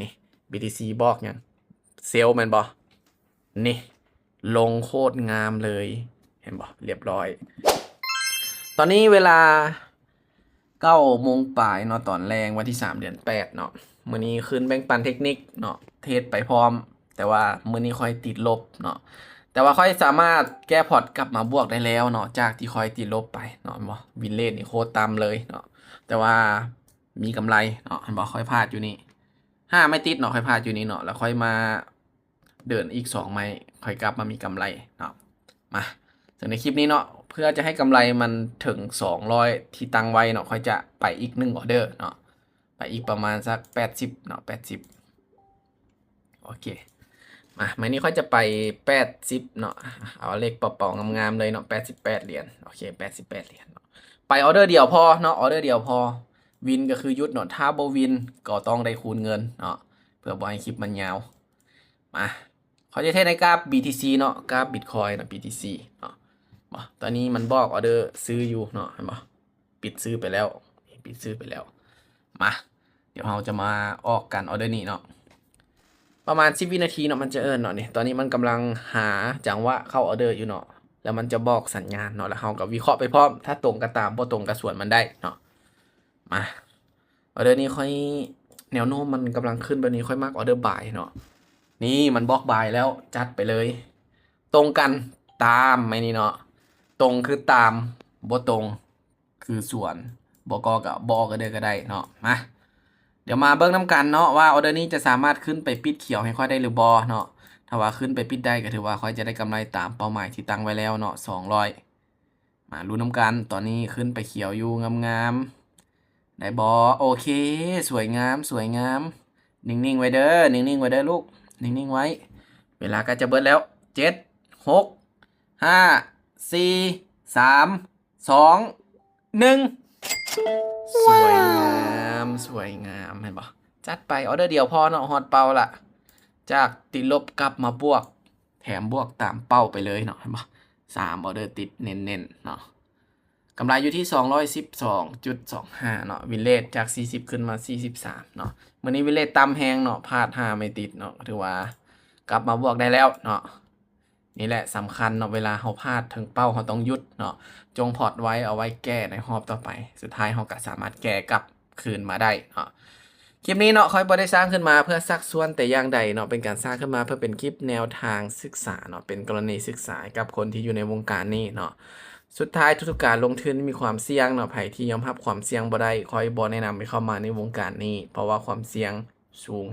ນີ້ ບີທີຊີບອກຫຍັງ ເຊວແມ່ນບໍ່? ນີ້ ລົງໂຄດງາມເລີຍ ເຫັນບໍ່? ລຽບຮ້ອຍ. ຕອນນີ້ເວລາເກົ້າໂມງປາຍເນາະ ຕອນແລງ ວັນທີສາມ ເດືອນແປດເນາະ. ມື້ນີ້ຂຶ້ນແບ່ງປັນເທັກນິກເນາະ ເທຣດໄປພ້ອມ ແຕ່ວ່າມື້ນີ້ຂ້ອຍຕິດລົບເນາະ ແຕ່ວ່າຂ້ອຍສາມາດແກ້ພອດກັບມາບວກໄດ້ແລ້ວເນາະ ຈາກທີ່ຂ້ອຍຕິດລົບໄປເນາະ ເຫັນບໍ່? ວິນເຣດນີ້ໂຄດຕ່ຳເລີຍເນາະ ແຕ່ວ່າມີກຳໄລເນາະ ເຫັນບໍ່? ຂ້ອຍພາດຢູ່ນີ້ ຫ້າໄມ້ຕິດເນາະ ຂ້ອຍພາດຢູ່ນີ້ເນາະ ແລ້ວຂ້ອຍມາເດີນອີກສອງໄມ້ ຂ້ອຍກັບມາມີກຳໄລເນາະ. ມາ ເຊິ່ງໃນຄລິບນີ້ເນາະ ເພື່ອຈະໃຫ້ກຳໄລມັນເຖິງສອງຮ້ອຍທີ່ຕັ້ງໄວ້ເນາະ ຂ້ອຍຈະໄປອີກໜຶ່ງອໍເດີເນາະ ໄປອີກປະມານສັກແປດສິບເນາະ ແປດສິບ. ໂອເຄ ມາ ໄມ້ນີ້ຂ້ອຍຈະໄປແປດສິບເນາະ ເອົາເລກເປົ່າໆງາມໆເລີຍເນາະ ແປດສິບແປດຫຼຽນ. ໂອເຄ ແປດສິບແປດຫຼຽນເນາະ ໄປອໍເດີດຽວພໍເນາະ ອໍເດີດຽວພໍ. ວິນກໍຄືຢຸດເນາະ ຖ້າບໍ່ວິນກໍຕ້ອງໄດ້ຄູນເງິນເນາະ ເພື່ອບໍ່ໃຫ້ຄລິບມັນຍາວ. ມາ ເຂົາຈະເທດໃນກາບບີທີຊີເນາະ ກາບບິດຄອຍເນາະ ບີທີຊີເນາະ. ບໍ່ ຕອນນີ້ມັນບອກອໍເດີຊື້ຢູ່ເນາະ ເຫັນບໍ່? ປິດຊື້ໄປແລ້ວ ປິດຊື້ໄປແລ້ວ. ມາ ດຽວເຮົາຈະມາອອກກັນອໍເດີນີ້ເນາະ ປະມານສິບວິນາທີເນາະ ມັນຈະເອີ້ນເນາະ. ນີ້ ຕອນນີ້ມັນກຳລັງຫາຈັງຫວະເຂົ້າອໍເດີຢູ່ເນາະ ແລ້ວມັນຈະບອກສັນຍານເນາະ ແລ້ວເຮົາກໍວິເຄາະໄປພ້ອມ ຖ້າຕົງກໍຕາມ ບໍ່ຕົງກໍສວນມັນໄດ້ເນາະ. ມາ ອໍເດີນີ້ຂ້ອຍ ແນວໂນ້ມມັນກຳລັງຂຶ້ນແບບນີ້ ຂ້ອຍມັກອໍເດີບາຍເນາະ. ນີ້ມັນບອກບາຍແລ້ວ ຈັດໄປເລີຍ ຕົງກັນ ຕາມ ໄມ້ນີ້ເນາະ ຕົງຄືຕາມ ບໍ່ຕົງຄືສວນ ບໍ່ກໍກໍບໍ່ອອກອໍເດີກໍໄດ້ເນາະ. ມາ ດຽວມາເບິ່ງນຳກັນເນາະ ວ່າອໍເດີນີ້ຈະສາມາດຂຶ້ນໄປປິດຂຽວໃຫ້ຂ້ອຍໄດ້ຫຼືບໍ່ເນາະ. ຖ້າວ່າຂຶ້ນໄປປິດໄດ້ກໍຖືວ່າຂ້ອຍຈະໄດ້ກຳໄລຕາມເປົ້າໝາຍທີ່ຕັ້ງໄວ້ແລ້ວເນາະ ສອງຮ້ອຍ. ມາລຸ້ນນຳກັນ ຕອນນີ້ຂຶ້ນໄປຂຽວຢູ່ ງາມໆ ໄດ້ບໍ່? ໂອເຄ ສວຍງາມ ສວຍງາມ. ນິ່ງໆໄວ້ເດີ ນິ່ງໆໄວ້ເດີລູກ ນິ່ງໆໄວ້. ເວລາໃກ້ຈະເບິດແລ້ວ ເຈັດ ຫົກ ຫ້າ ສີ່ ສາມ ສອງ ໜຶ່ງ. ສວຍງາມ ສວຍງາມ ເຫັນບໍ່? ຈັດໄປ ອໍເດີດຽວພໍເນາະ ຮອດເປົ້າລະ ຈາກຕິດລົບກັບມາບວກ ແຖມບວກຕາມເປົ້າໄປເລີຍເນາະ ເຫັນບໍ່? ສາມອໍເດີຕິດເນັ້ນໆເນາະ. ກຳໄລຢູ່ທີ່ສອງຮ້ອຍສິບສອງຈຸດສອງຫ້າເນາະ ວິນເຣດຈາກສີ່ສິບຂຶ້ນມາສີ່ສິບສາມເນາະ. ມື້ນີ້ວິນເຣດຕ່ຳແຮງເນາະ ພາດຫ້າໄມ້ຕິດເນາະ ຖືວ່າກັບມາບວກໄດ້ແລ້ວເນາະ. ນີ້ແຫຼະສຳຄັນເນາະ ເວລາເຮົາພາດເຖິງເປົ້າ ເຮົາຕ້ອງຢຸດເນາະ ຈົ່ງພອດໄວ້ ເອົາໄວ້ແກ້ໃນຮອບຕໍ່ໄປ ສຸດທ້າຍເຮົາກໍສາມາດແກ້ກັບຄືນມາໄດ້ເນາະ. ຄລິບນີ້ເນາະ ຂ້ອຍບໍ່ໄດ້ສ້າງຂຶ້ນມາເພື່ອຊັກຊວນແຕ່ຢ່າງໃດເນາະ ເປັນການສ້າງຂຶ້ນມາເພື່ອເປັນຄລິບແນວທາງສຶກສາເນາະ ເປັນກໍລະນີສຶກສາໃຫ້ກັບຄົນທີ່ຢູ່ໃນວົງການນີ້ເນາະ. ສຸດທ້າຍທຸກໆການລົງທຶນມີຄວາມສ່ຽງເນາະ ໃຜທີ່ຍອມຮັບຄວາມສ່ຽງບໍ່ໄດ້ ຂ້ອຍບໍ່ແນະນຳໃຫ້ເຂົ້າມາໃນວົງການນີ້ ເພາະວ່າຄວາມສ່ຽງສູງ